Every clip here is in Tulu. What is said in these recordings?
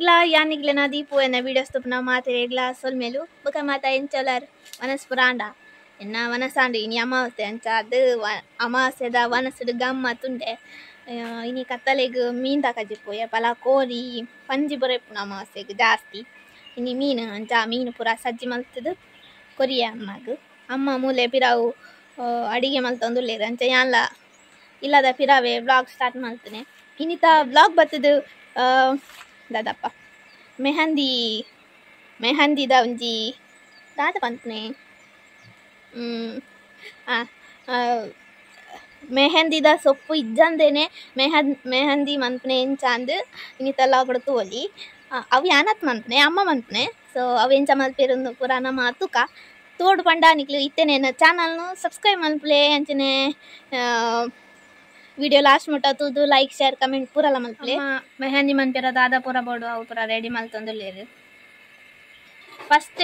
ಮಾತೆರೆಗ್ಲಾ ಯಾನಿಗ್ಲೆನ ದೀಪು ಎನ್ನ ವೀಡಿಯೋಸ್ ತುಪ್ಪುನ ಮಾತೆರೆಗ್ಲಾ ಸೊಲ್ಮೆಲು ಬೊಕ ಮಾತ ಎಂಚಲರ್ ವನಸ್ ಪುರಾಂಡ ಎನ್ನ ವನಸಾಂಡು ಇನಿ ಅಮಾವಾಸ್ಯೆ ಅಂಚ ಅದು ಅಮಾವಾಸ್ಯೆದ ವನಸುಡು ಗಮ್ಮತ್ತುಂಡೆ ಇನಿ ಕತ್ತಲೆಗ್ ಮೀನ್ ತಕಜಿಪ್ಪು ಏಪಲ ಕೋರಿ ಪಂಜಿ ಪೂರ ಇಪ್ಪುನ ಅಮಾವಾಸ್ಯೆಗ್ ಜಾಸ್ತಿ ಇನಿ ಮೀನು ಅಂಚ ಮೀನು ಪೂರ ಸಜ್ಜಿ ಮಲ್ತುದು ಕೊರಿಯ ಅಮ್ಮಗ್ ಅಮ್ಮ ಮೂಲೆ ಪಿರಾವು ಅಡಿಗೆ ಮಲ್ತೊಂದುಲ್ಲೆರ್ ಅಂಚ ಯಾನ್ಲ ಇಲ್ಲದ ಪಿರಾವೆ ವ್ಲಾಗ್ ಸ್ಟಾರ್ಟ್ ಮಲ್ತುನೆ ಇನ್ನಿತ ವ್ಲಾಗ್ ಬತ್ತದು ದಾದಪ್ಪ ಮೆಹಂದಿ ಮೆಹಂದಿದ ಒಂಜಿ ದಾದ ಪನ್ಪುನೆ ಮೆಹಂದಿದ ಸೊಪ್ಪು ಇಜ್ಜಂದೇನೆ ಮೆಹಂದಿ ಮನ್ಪುನೆ ಎಂಚ ಅಂದ್ ಇನ್ನಿತ ಲಾಗ್ಡ್ ತೂವೊಲಿ ಅವು ಯಾನತ್ ಮನ್ಪುನೆ ಅಮ್ಮ ಮನ್ಪುನೆ ಸೊ ಅವು ಎಂಚ ಮಲ್ಪೆರ್ ಪೂರ ನಮ ತೂಕ ತೋಡು ಪಂಡ ನಿಕ್ಲು ಇತ್ತೆನೆ ಚಾನಲ್ನು ಸಬ್ಸ್ಕ್ರೈಬ್ ಮನ್ಪುಲೆ ಅಂಚನೆ ವಿಡಿಯೋ ಲಾಸ್ಟ್ ಮುಟ್ಟ ತೂದು ಲೈಕ್ ಶೇರ್ ಕಮೆಂಟ್ ಪೂರಲ ಮಲ್ಪುಲೆ. ಮೆಹಂದಿ ಮನ್ಪೆರ ದಾದ ಪೂರ ಬೋಡು ಅವು ಪೂರ ರೆಡಿ ಮಲ್ತೊಂದುಲ್ಲೆರ್. ಫಸ್ಟ್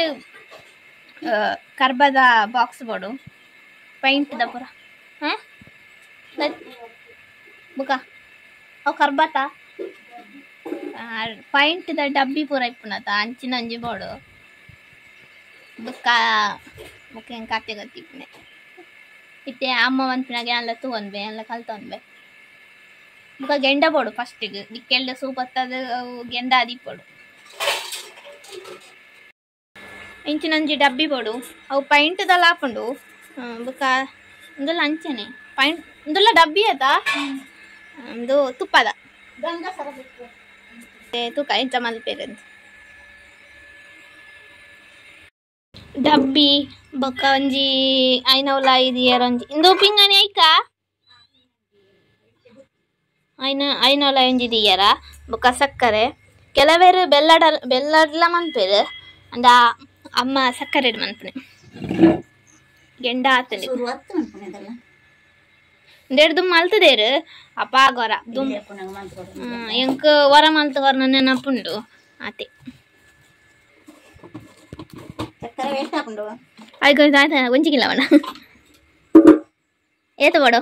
ಕರ್ಬದ ಬಾಕ್ಸ್ ಬೋಡು ಪೈಂಟ್ ದ ಪೂರ ಬುಕ ಅವು ಕರ್ಬತ ಪೈಂಟ್ ದ ಡಬ್ಬಿ ಪೂರ ಇಪ್ಪುನತ ಅಂಚಿನ ಒಂಜಿ ಬೋಡು ಬುಕ್ಕ ಬುಕ್ಕ ಎಂಕ್ ಆತೆ ಗೊತ್ತಿಪ್ಪುನೆ ಇತ್ತೆ ಅಮ್ಮ ಮನ್ಪಿನಾಗ ಯಾನ್ಲ ತೂವೊನ್ಬೆ ಯಾನ್ಲ ಕಲ್ತೊನ್ಬೆ. ಬುಕ ಗೆಂಡ ಬೋಡು ಫಸ್ಟಿಗ್ ದಿಕ್ಕೆಲ್ಡ್ ಸೂಪತ್ತದ್ ಅವು ಗೆಂಡ ಆದಿಪ್ಪೊಡು. ಇಂಚಿನೊಂಜಿ ಡಬ್ಬಿ ಬೋಡು ಅವು ಪೈಂಟ್ ದಲ ಆಪುಂಡು ಬುಕ ಉಂದುಲ ಅಂಚನೆ ಪೈಂಟ್ ಉಂದುಲ ಡಬ್ಬಿ ಅತ ಉಂದು ತುಪ್ಪದ ತೂಕ ಎಂಚ ಮಲ್ಪೆರ್ ಅಂದ್ ಡಬ್ಬಿ ಬೊಕ್ಕ ಒಂಜಿ ಐನವುಲ ಐದಿಯರ್ ಒಂಜಿ ಇಂದು ಪಿಂಗಾಣಿ ಐಕ ಐನ ಐನವುಲ ಒಂಜಿ ದಿಯರ ಬೊಕ್ಕ ಸಕ್ಕರೆ ಕೆಲವೇರು ಬೆಲ್ಲಡ ಬೆಲ್ಲಡ್ಲ ಮನ್ಪೆರ್ ಅಂಡ ಅಮ್ಮ ಸಕ್ಕರೆ ಮನ್ಪುನೆ ಗೆಂಡ ಆತುಂಡು ಉಂದೆಡ್ ದುಂಬು ಮಲ್ತುದೆರ್ ಅಪಾಗ ಒರ ದುಂಬು ಎಂಕ್ ಒರ ಮಲ್ತ್ ಕೊರ್ನ ನೆನಪುಂಡು ಆತೆ. ಐಕ್ ಆಯ್ತಾ ಒಂಜಿ ಕಿಲೋ ವಣ ಏತ್ ಬೋಡು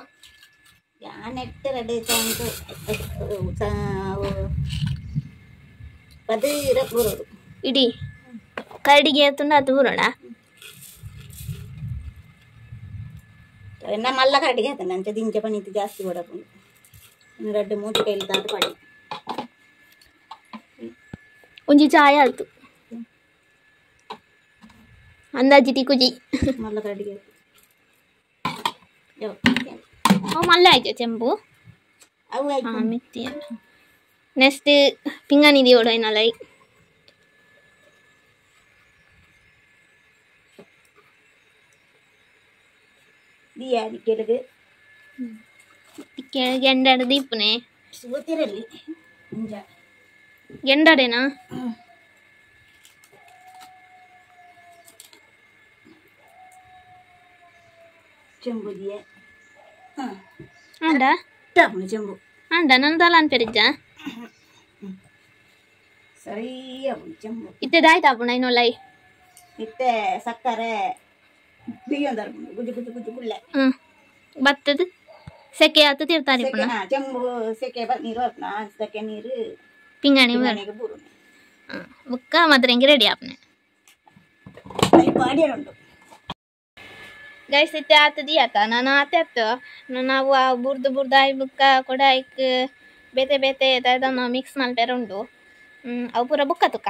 ಇಡೀ ಕರಡಿಗೆ ಏತುಂಡು ಅತ್ ಬೂರೋಣ ಮಲ್ಲ ಕರಡಿಗೆ ಆತಂಡ ಅಂಚ ದಿಂಚ ಪಣಿತ್ ಜಾಸ್ತಿ ಬೋಡಾಪುಂಡು ರಡ್ಡ್ ಮೂಜಿ ಕೈಲಿ ದಾತ್ ಪಾಡಿ ಒಂಜಿ ಚಾಯ ಆಯ್ತು ಅಂದಾಜಿ ತಿಕ್ಕುಜಿ ಮಲ್ಲ ಕರಡಿಗೆ ಅವು ಮಲ್ಲ ಆಯ್ತು ಚೆಂಬು ಅವು ಮಿತ್ತಿ. ನೆಕ್ಸ್ಟ್ ಪಿಂಗಾಣಿ ದಿವೊಡು ಐನಲೈ ದಿಯ ದಿಕ್ಕೆಲುಗು ಗೆಂಡಡ್ ದೀಪುನೆ ಸುವತಿರಲ್ಲಿ ಇಂಜ ಗೆಂಡಡೇನಾ ಚೆಂಬು ದಿಯ ಅಂಡ ಚೆಂಬು ಅಂಡ ನನ್ನದಲ್ಲ ಅನ್ಪೆರಿಜ್ಜ ಸರಿ ಚೆಂಬು ಇತ್ತೆ ದಾಯ್ತಾಪುಂಡು ಐನೊಲೈ ಇತ್ತೆ ಸಕ್ಕರೆ ಗುಜು ಗುಜು ಗುಜು ಗುಳ್ಳೆ ಬತ್ತದ ಸೆಕೆ ಆತು ತೀರ್ತಾರಿ ಚೆಂಬು ಸೆಕೆ ನೀರು ಸೆಕೆ ನೀರು ಪಿಂಗಾಣಿ ಬುಕ್ಕ ಮಾತ್ರ ಹೆಂಗೆ ರೆಡಿ ಆಪನೆ ಉಂಟು ಗೈಸ್. ಇತ್ತೆ ಆತದಿ ಆತ ನಾನು ಆತೆ ಆತು ನಾವು ಬುರ್ದು ಬುರ್ದು ಆಯ್ ಬುಕ್ಕ ಕೊಡ ಐಕ್ ಬೇತೆ ಬೇತೆ ದಾದನ ಮಿಕ್ಸ್ ಮಲ್ಪೆರ ಉಂಡು ಅವು ಪೂರ ಬುಕ್ಕ ತುಕ್ಕ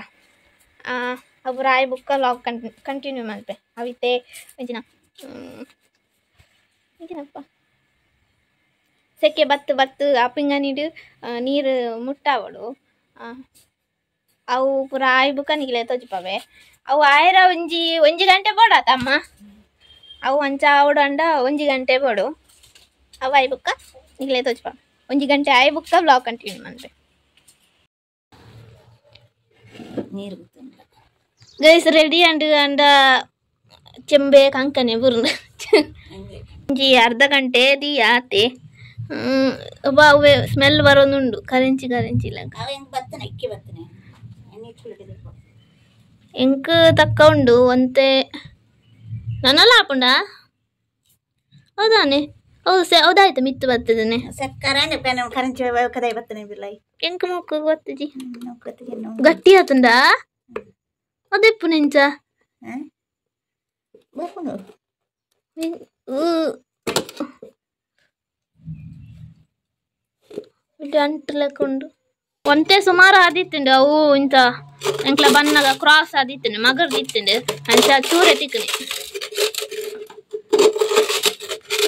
ಅವು ಪೂರ ಆಯ್ ಬುಕ್ಕ ಲಾಗ್ ಕಂಟಿನ್ಯೂ ಮಲ್ಪೆ ಅವಿತ್ತೆ ಒಂಜಿನ ಎಂಚಿನಪ್ಪ ಸೆಕೆ ಬತ್ತು ಬತ್ತು ಆ ಪಿಂಗಾಣಿಡ್ ನೀರು ಮುಟ್ಟಾವಡು ಅವು ಪೂರ ಆಯ್ ಬುಕ್ಕ ನಿಗಿಲೆ ತೋಜಿಪವೆ ಅವು ಆಯರ ಒಂಜಿ ಒಂಜಿ ಗಂಟೆ ಬೋಡಾತಮ್ಮ ಅವು ಅಂಚ ಆವಡು ಅಂಡ ಒಂಜಿ ಗಂಟೆ ಬೋಡು ಅವು ಆಯ್ ಬುಕ್ಕ ನಿಗಿಲೆ ತೋಜಿಪ ಒಂಜಿ ಗಂಟೆ ಆಯ್ ಬುಕ್ಕ ವ್ಲಾಗ್ ಕಂಟಿನ್ಯೂ ಮಲ್ಪೆ. ನೀರು ಗೈಸ್ ರೆಡಿ ಅಂಡ್ ಅಂಡ ಚೆಂಬೆ ಕಂಕನೆ ಬುರ್ದು ಒಂಜಿ ಅರ್ಧ ಗಂಟೆ the ಆತೆ ಒಬ್ಬ ಅವೇ ಸ್ಮೆಲ್ ಬರೋದುಂಡು ಕರೆಂಚಿ ಕರೆಂಚಿ ಎಂಕ್ ತಕ್ಕ ಉಂಡು ಒಂತೆ ನನಲ ಆಪುಂಡ ಹೌದಾನೆ ಹೌದು ಹೌದಾಯ್ತು ಮಿತ್ತು ಬರ್ತದನೆ ಸಕ್ಕರೆ ಕರಂಚಿ ಕದಾಯಿ ಬರ್ತನೆ ಬಿಲ್ಲೈ ಎಂಕ ಮೂಕು ಗೊತ್ತಜಿ ಗಟ್ಟಿ ಆತಂಡ ಅದೆಪ್ಪು ನೆಂಚ ಬರ್ಕೊಂಡು ಅಂಟ್ಲಕೊಂಡು ಒಂತೆ ಸುಮಾರು ಆದಿತ್ತುಂಡು ಅವು ಇಂತ ಎಂಕ್ಲ ಬನ್ನಗ ಕ್ರಾಸ್ ಆದಿತ್ತುಂಡು ಮಗರ್ದಿತ್ತುಂಡು ಅಂಚ ಚೂರೆ ತಿಕ್ಕನೆ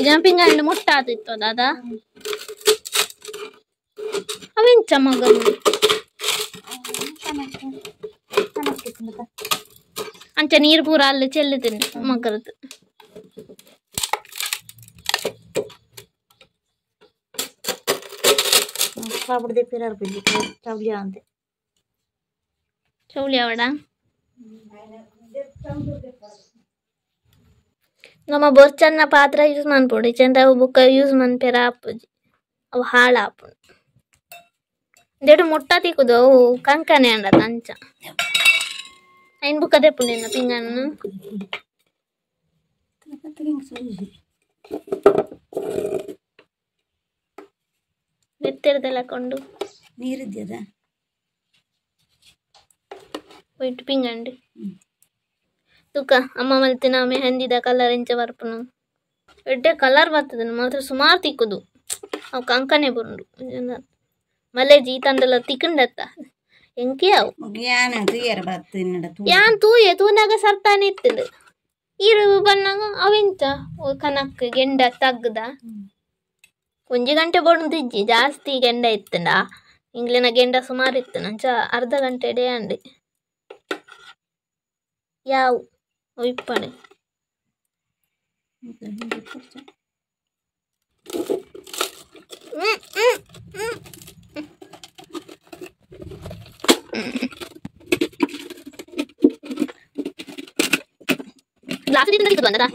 ಜಂಪಿಂಗ್ ಅಂಡ್ ಮುಟ್ಟ ಆದಿತ್ತು ದಾದಾ ಅವೆಂಚ ಮಗರು ಅಂಚ ನೀರು ಪೂರ ಅಲ್ಲಿ ಚೆಲ್ಲುತ್ತುಂಡು ಮಗರದ್ದು ಪಾಪಡ್ದೆ ಪಿರಾರ್ ಬಿಲ್ಲಿ ಚೌಲಿ ಅಂತೆ ಚೌಲಿ ಅವಡ ನಮ್ಮ ಬೊರ್ಚನ್ನ ಪಾತ್ರ ಯೂಸ್ ಮನ್ಪೊಡು ಚಂದ ಅವು ಬುಕ್ಕ ಯೂಸ್ ಮನ್ಪೆರ ಆಪುಜಿ ಅವು ಹಾಳ ಆಪುಂಡು ದೆಡು ಮುಟ್ಟ ತಿಕ್ಕುದು ಅವು ಕಂಕನೆ ಅಂಡ ಅಂಚ ಐನ್ ಬುಕ್ಕ ದೆಪ್ಪುಂಡು ಪಿಂಗನ್ನು ನೆತ್ತೆರ್ದೆಲ್ಲ ಕೊಂಡು ನೀರಿದ್ಯದ ವೈಟ್ ಪಿಂಗಂಡು ತುಕ ಅಮ್ಮ ಮಲ್ತಿನ ಮೆಹಂದಿದ ಕಲರ್ ಎಂಚ ಬರ್ಪುನು ಎಡ್ಡೆ ಕಲರ್ ಬರ್ತದೆ ಮಾತ್ರ ಸುಮಾರು ತಿಕ್ಕುದು ಅವು ಕಂಕನೆ ಬರುಂಡು ಮಲೆ ಜೀತಂದೆಲ್ಲ ತಿಕ್ಕಂಡತ್ತ ಎಂಕೆ ಅವು ಯಾನ್ ತೂಯೆ ತೂನಾಗ ಸರ್ತಾನೆ ಇತ್ತಂಡು ಈರು ಬನ್ನಾಗ ಅವೆಂಚ ಕನಕ್ ಗೆಂಡ ತಗ್ಗದ ಒಂಜಿ ಗಂಟೆ ಬೊಡ್ದಿಜ್ಜಿ ಜಾಸ್ತಿ ಗೆಂಡ ಇತ್ತಂಡ ಇಂಗ್ಲಿನ ಗೆಂಡ ಸುಮಾರು ಇತ್ತು ನಂಚ ಅರ್ಧ ಗಂಟೆ ಡೇ ಅಂಡಿ ಯಾವು ಇಪ್ಪಣೆ ಗ್ಲಾಸ್ ಬಂದದ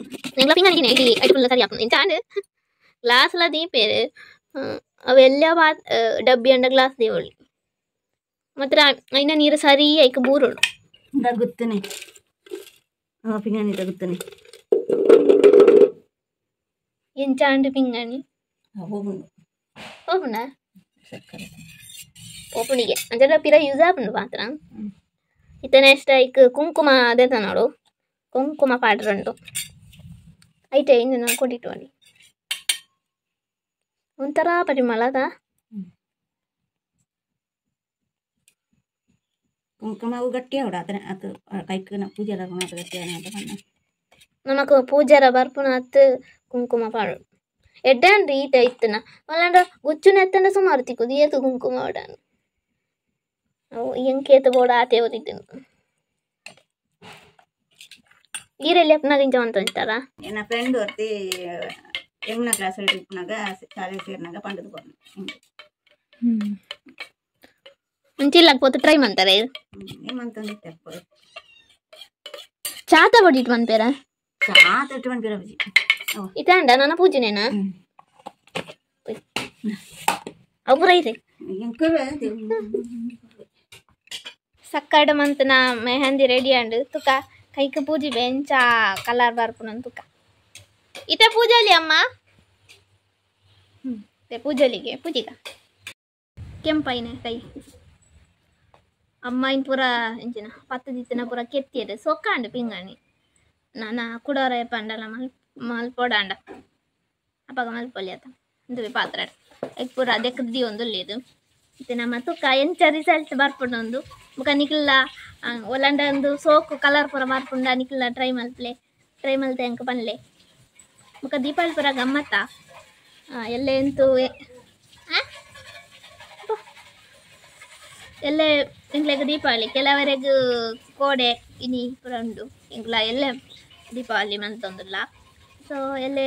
ಗ್ಲಾಸ್ ಎಲ್ಲ ದೀಪೇರು ಅವೆಲ್ಲ ಡಬ್ಬಿ ಅಂಡ ಗ್ಲಾಸ್ ದೇವಳಿ ಮಾತ್ರ ಐನ ನೀರು ಸರಿ ಐಕ ಬೂರೋಡು ತಗುತ್ತನೆ ಪಿಂಗಾಣಿ ತಗುತ್ತನೆ ಎಂಚ ಅಂಡು ಪಿಂಗಾಣಿ ಹೋಗುಣ ಓಪುಣಿಗೆ ಅಂಚೆಲ್ಲ ಪಿರ ಯೂಸ್ ಆಪುಂಡು ಪಾತ್ರ ಇತ್ತನೆ ಅಷ್ಟ ಐಕ್ ಕುಂಕುಮ ಅದೇ ನೋಡು ಕುಂಕುಮ ಪಾಡ್ರ ಉಂಟು ಐಟೆ ಇನ್ನು ನಾನು ಕೊಟ್ಟಿಟ್ಟು ಮಾಡಿ ಒಂಥರ ಪರಿಮಳ ಅದ ಕುಂಕುಮ ಅವು ಗಟ್ಟಿ ಅವಡ ಅದನ್ನ ಅದು ಕೈಕ್ ಪೂಜೆ ಗಟ್ಟಿ ಬಣ್ಣ ನಮಕ್ ಪೂಜಾರ ಬರ್ಪುನ ಅತ್ತು ಕುಂಕುಮ ಪಾಡು ಎಡ್ಡೆ ಅಂಡ್ರಿ ಈಟ ಇತ್ತನ ಅಲ್ಲಾಂಡ ಗುಚ್ಚುನ ಎತ್ತಂಡ ಸುಮಾರು ತಿಕ್ಕುದು ಏತು ಕುಂಕುಮ ಅವಡಾನು ಅವು ಎಂಕೇತು ಬೋಡ ಆತೆ ಓದಿದ್ದನು ಈರೆಲ್ಲಿ ಅಪ್ಪನಾಗ ಇಂಚ ಅಂತಾರ ಎನ್ನ ಫ್ರೆಂಡ್ ವರ್ತಿ ಯಮುನಾ ಕ್ಲಾಸ್ ಇಪ್ಪನಾಗ ಶಾಲೆ ಸೇರಿನಾಗ ಪಂಡದು ಕೊಡ್ನು ಮುಂಚಿಲ್ಲ ಪೋತು ಟ್ರೈ ಮಾಡ್ತಾರೆ ಏಮಂತಂದಿತ್ತೆ ಚಾತ ಬಡಿಟ್ ಮನ್ಪೇರ ಚಾತ ಇಟ್ಟು ಮನ್ಪೇರ ಬಜಿ ಇತಾಂಡ ನನ್ನ ಪೂಜೆನೇನಾ ಅವು ರೈರಿ ಸಕ್ಕಡ ಮಂತನ ಮೆಹಂದಿ ರೆಡಿ ಅಂಡು ತುಕ ಕೈಕ ಪೂಜೆ ಬೆಂಚ ಕಲರ್ ಬರ್ಪುನ ತುಕ ಇತ ಪೂಜಲಿ ಅಮ್ಮ ಪೂಜಲಿಗೆ ಪೂಜಿಗ ಕೆಂಪೈನೆ ಕೈ ಅಮ್ಮ ಇನ್ ಪೂರ ಎಂಚಿನ ಪತ್ತು ದಿತ್ತಿನ ಪೂರ ಕೆತ್ತಿಯದು ಸೊಕ್ಕಾಂಡು ಪಿಂಗಾಣಿ ನಾನ ಕುಡೋರ ಪಂಡಲ ಮಲ್ ಮಲ್ಪೋಡಾಂಡ ಅಪ್ಪಗ ಮಲ್ಪೊಲಿ ಆತ ಇಂದುವೆ ಪಾತ್ರ ಎಗ್ ಪೂರ ದೆಕ್ಕದಿ ಒಂದು ಇತ್ತೆ ನಮ್ಮ ತುಕ್ಕ ಎಂಚ ರಿಸಲ್ಟ್ ಬರ್ಪುಂಡು ಬೊಕ ನಿಕ್ಲ ಒಲಂಡ ಒಂದು ಸೋಕು ಕಲರ್ ಪೂರ ಬರ್ಪುಂಡ ನಿಕ್ಲ ಟ್ರೈ ಮಲ್ಪ್ಲೆ ಟ್ರೈ ಮಲ್ತೆ ಅಂಕ ಪನ್ಲೆ ಬೊಕ ದೀಪಾವಳಿ ಪೂರ ಗಮ್ಮತ್ತ ಎಲ್ಲೆ ಎಂತು ಎಲ್ಲೆ ಎಂಕ್ಲೆಗ್ ದೀಪಾವಳಿ ಕೆಲವರೆಗ್ ಕೋಡೆ ಇನಿ ಪೂರ ಉಂಡು ಎಂಕ್ಲ ಎಲ್ಲೆ ದೀಪಾವಳಿ ಮಂತೊಂದುಲ್ಲ ಸೊ ಎಲ್ಲೆ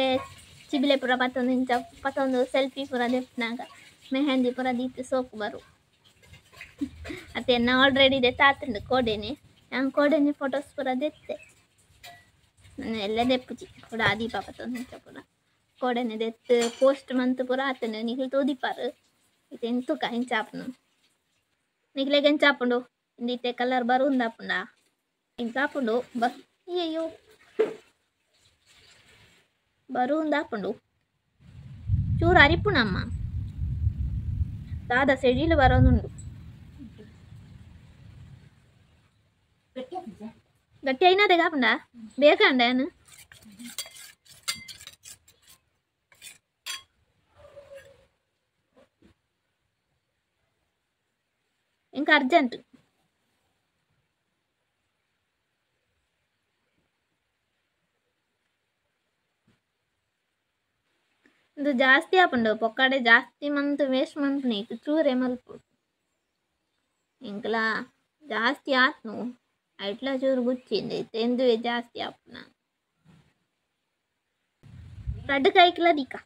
ಚಿಬಿಲೆ ಪೂರ ಪತ್ತೊಂದು ಇಂಚ ಪತ್ತೊಂದು ಸೆಲ್ಫಿ ಪೂರ ದೆಪ್ನಾಗ ಮೆಹಂದಿ ಪೂರ ದೀಪ ಸೋಕು ಬರು ಅತ್ತೆ ನಾ ಆಲ್ರೆಡಿ ದೆತ್ತಾತುಂಡು ಕೋಡೆನೆ ನಾನು ಕೋಡೆನೆ ಫೋಟೋಸ್ ಪೂರ ದೆತ್ತೆ ನಾನು ಎಲ್ಲ ದೆಪ್ಪುಜಿ ಪೂರ ದೀಪ ಪತ್ತೊಂದು ಇಂಚ ಪೂರ ಕೋಡೆನೆ ದೆತ್ತು ಪೋಸ್ಟ್ ಮಂತ್ ಪೂರ ಆತನು ನಿಕ್ಲು ತೋದಿಪಾರು ಇತ್ತೆ ಎಂತುಕ ಇಂಚಾಪುನು ನಿಕ್ಲೆಗ್ ಎಂಚಾಪುಂಡು ಇಂದಿತ್ತೆ ಕಲರ್ ಬರುಂದಾಪುಂಡ ಇಂಚಾಪುಂಡು ಬ ಅಯ್ಯಯ್ಯೋ ಬರುಂದಾಪುಂಡು ಚೂರು ಅರಿಪುಣಮ್ಮ ದಾದ ಸೆಡಿಲು ಬರೋದುಂಡು ಗಟ್ಟಿ అయినదే కాకుండా ಬೇಕಂಡ ಏನು ఇంకా అర్జెంట్ ಇದು ಜಾಸ್ತಿ ಆಪುಂಡು ಪೊಕ್ಕಡೆ ಜಾಸ್ತಿ ಮಂತ್ ವೇಸ್ಟ್ ಮನ್ಪುನಿ ಚೂರೆ ಮಲ್ಪು ಇಂಕಲಾ ಜಾಸ್ತಿ ಆತ್ನು ಐಟ್ಲ ಚೂರು ಗುಚ್ಚಿಂದು ತೆಂದುವೆ ಜಾಸ್ತಿ ಆಪುನ ರಡ್ಡು ಕೈಕ್ಲ ದಿಕ್ಕ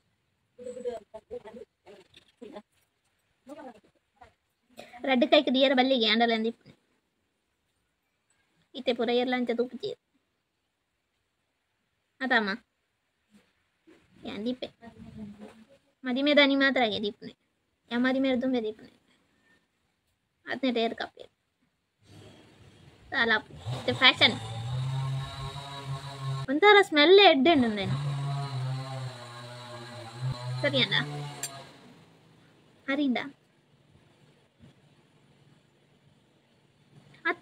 ರಡ್ಡು ಕೈಕ್ ದಿಯರ ಬಲ್ಲಿಗೆ ಆಂಡಲ ಇತ್ತೆ ಪೂರ ಎರ್ಲ ಅಂಚ ತೂಪುಜಿ ಅತಮ್ಮ ಯಾನ್ ದೀಪೆ ಮದಿಮೆ ದಾನಿ ಮಾತ್ರ ಆಗಿ ದೀಪನೆ ಯಾ ಮದಿಮೆ ದುಂಬೆ ದೀಪನೆ ಅದನ್ನೇ ಟೇರ್ ಕಪ್ಪೆ ಅಲ್ಲ ಫ್ಯಾಷನ್ ಒಂಥರ ಸ್ಮೆಲ್ ಎಡ್ಡೆ ಉಂಡು ಸರಿಯಲ್ಲ ಅರಿಂದ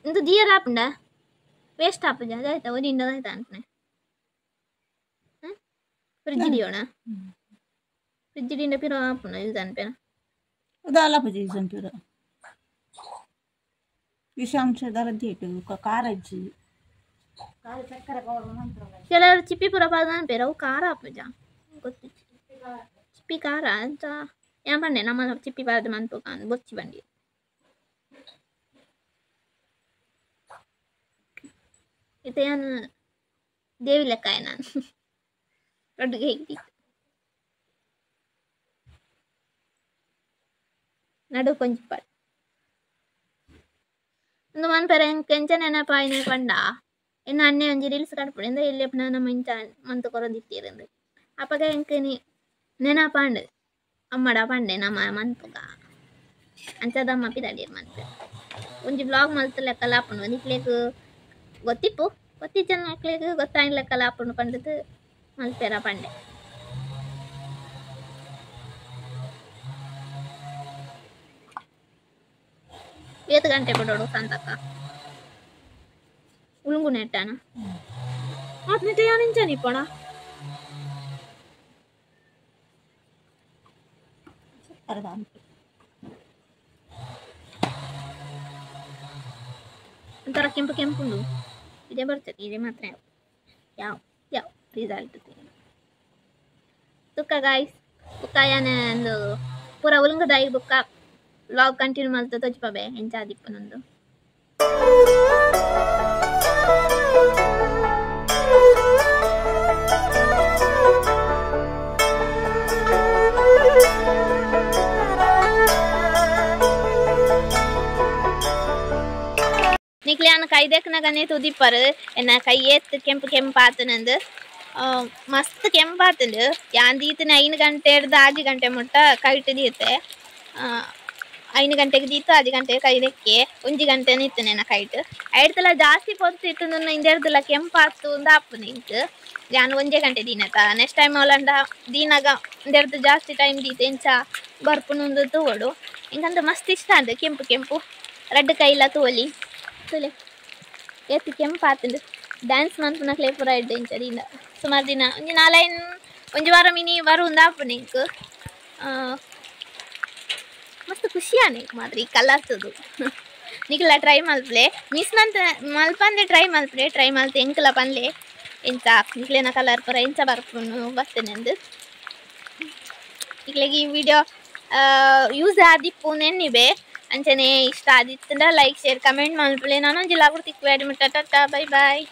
ಇದು ದಿಯರ್ ಆಪುಂಡ ವೇಸ್ಟ್ ಆಪುಜ ಅದಾಯ್ತಾ ಒರಿಂಡ ಆಯ್ತಾ ಅಂತಾನೆ ಫ್ರಿಜ್ ದಿಯೋಣ ಫ್ರಿಜ್ ದಿಂಡ ಪಿರೋ ಆಪುಂಡ ಯೂಸ್ ಅನ್ಪೇನ ಉದಾಲ ಪೂಜೆ ಯೂಸ್ ಅನ್ಪಿರ ವಿಷಾಂಶ ದರದ್ದೇಟು ಕಾರಜ್ಜಿ ಕೆಲವರು ಚಿಪ್ಪಿ ಪೂರ ಪಾದ ಅನ್ಪೇರ ಅವು ಖಾರ ಆಪುಜ ಗೊತ್ತು ಚಿಪ್ಪಿ ಖಾರ ಅಂತ ಯಾ ಬಂಡೆ ನಮ್ಮ ಚಿಪ್ಪಿ ಪಾದ ಮನ್ಪು ಬೊಚ್ಚಿ ಬಂಡಿ ಇತ್ತೆ ನಾನು ದೇವಿ ಲೆಕ್ಕ ನಾನು ದೊಡ್ಡಗೆ ಹೇಗಿತ್ತು ನಡು ಕೊಂಚ ಪಾಡು ಒಂದು ಮನ್ಪೆರೆ ಎಂಚ ನೆನಪಾಯಿನ ಪಂಡ ಇನ್ನು ಅಣ್ಣೆ ಒಂಜಿ ರೀಲ್ಸ್ ಕಡ್ಪುಡು ಇಂದ ಎಲ್ಲಿ ನಮ್ಮ ಇಂಚ ಮಂತು ಕೊರೊಂದಿತ್ತೀರಂದು ಅಪಗ ಎಂಕ್ ನೆನಪಾಂಡ್ ಅಮ್ಮಡ ಪಂಡೆ ನಮ್ಮ ಮನ್ಪುಗ ಅಂಚದಮ್ಮ ಪಿದಾಡಿರ್ ಮನ್ಪೆ ಒಂಜಿ ಬ್ಲಾಗ್ ಮಲ್ತ ಲೆಕ್ಕಲ ಆಪುಂಡು ನಿಕ್ಲೆಗ್ ಗೊತ್ತಿಪ್ಪು ಗೊತ್ತಿಜ್ಜನ ಮಕ್ಳಿಗ್ ಗೊತ್ತಾಯಿನ ಲೆಕ್ಕಲ ಆಪುಂಡು ಪಂಡದು ಮಲ್ಪೆರ ಪಂಡೆ ಏತ್ ಗಂಟೆ ಬಿಡೋಡು ಸಂತಕ್ಕ ಉಳುಂಗು ನೆಟ್ಟಾನ ಆತ್ನಿಟ ಯಾನಿಂಚ ನಿಪ್ಪಣ ಒಂಥರ ಕೆಂಪು ಕೆಂಪುಂಡು ಇದೇ ಬರ್ತದೆ ಇದೇ ಮಾತ್ರ ಯಾವ ಯಾವ ರಿಸಲ್ಟ್ ತುಕ್ಕ ಗಾಯ್ಸ್ ಬುಕ್ಕ ಯಾನೆ ಒಂದು ಪೂರ ಉಲುಂಗದಾಯಿ ಬುಕ್ಕ ವ್ಲಾಗ್ ಕಂಟಿನ್ಯೂ ಮಲ್ತ ತೋಜಿಪಬೆ ಎಂಚಾದಿಪ್ಪನೊಂದು ನಿಕ್ಲೆ ಕೈ ದೆಕ್ಕನಗನೆ ತುದಿಪ್ಪರು ಎನ್ನ ಕೈ ಏತ್ ಕೆಂಪು ಕೆಂಪು ಆತನಂದು ಮಸ್ತ್ ಕೆಂಪು ಆತಂಡು ಯಾನ್ ದೀತನ 5 ಗಂಟೆ ಹಿಡ್ದು 6 ಗಂಟೆ ಮುಟ್ಟ ಕೈಟ್ ದೀತೆ 5 ಗಂಟೆಗೆ ದೀತು 6 ಗಂಟೆಗೆ ಕೈ ದೆಕ್ಕೆ 1 ಗಂಟೆ ನಿತ್ತನೆ ಕೈಟ್ ಐಡ್ತಲ ಜಾಸ್ತಿ ಪೊತ್ತು ಇತ್ತು ಇಂದೆರ್ದಲ ಕೆಂಪಾತು ಒಂದು ಆಪುಂಡು ಇಂಕ್ ಯಾನ್ 1 ಗಂಟೆ ದೀನತ ನೆಕ್ಸ್ಟ್ ಟೈಮ್ ಅವಲಂಡ ದೀನಾಗ ಇಂದೆರ್ದು ಜಾಸ್ತಿ ಟೈಮ್ ದೀತೆ ಇಂಚ ಬರ್ಪುನು ತೂವೊಡು ಇಂಕಂತ ಮಸ್ತ್ ಇಷ್ಟ ಅಂದ ಕೆಂಪು ಕೆಂಪು ರಡ್ಡು ಕೈಲ ತೂವೊಲಿ ತುಲೆ ಏತ್ ಕೆಂಪಾತುಂಡು ಡ್ಯಾನ್ಸ್ ಮನ್ಪುನಕ್ಲೆ ಪೂರ ಎಡ್ಡೆ ಇಂಚ ದೀಂಡ ಸುಮಾರು ದಿನ ಒಂಜಿ ನಾಲೈನ್ ಒಂಜಿ ವಾರ ಮಿನಿ ಬರುಂದು ಆಪುಂಡು ಇಂಕ್ ಮಸ್ತ್ ಖುಷಿಯಾನೆ ಮಾತ್ರ ಈ ಕಲರ್ತದು ನಿಕ್ಲ ಟ್ರೈ ಮಲ್ಪಲೆ ಮಿಸ್ ಮಂತ ಮಲ್ಪಂದೆ ಟ್ರೈ ಮಲ್ಪಲೆ ಟ್ರೈ ಮಲ್ತೆ ಎಂಕಲ ಪನ್ಲೆ ಎಂಚ ನಿಕ್ಲೆನ ಕಲರ್ ಪೂರ ಎಂಚ ಬರ್ಪುನು ಬರ್ತೇನೆ ಅಂದು ನಿಕ್ಲೆಗ್ ಈ ವಿಡಿಯೋ ಯೂಸ್ ಆದಿಪ್ಪು ನೆನ್ನಿಬೆ ಅಂಚನೆ ಇಷ್ಟ ಆದಿತ್ತಂಡ ಲೈಕ್ ಶೇರ್ ಕಮೆಂಟ್ ಮಲ್ಪಲೆ ನಾನು ಜಿಲ್ಲಾ ತಿಕ್ಕು ಟಾಟಾ ಬೈ ಬಾಯ್.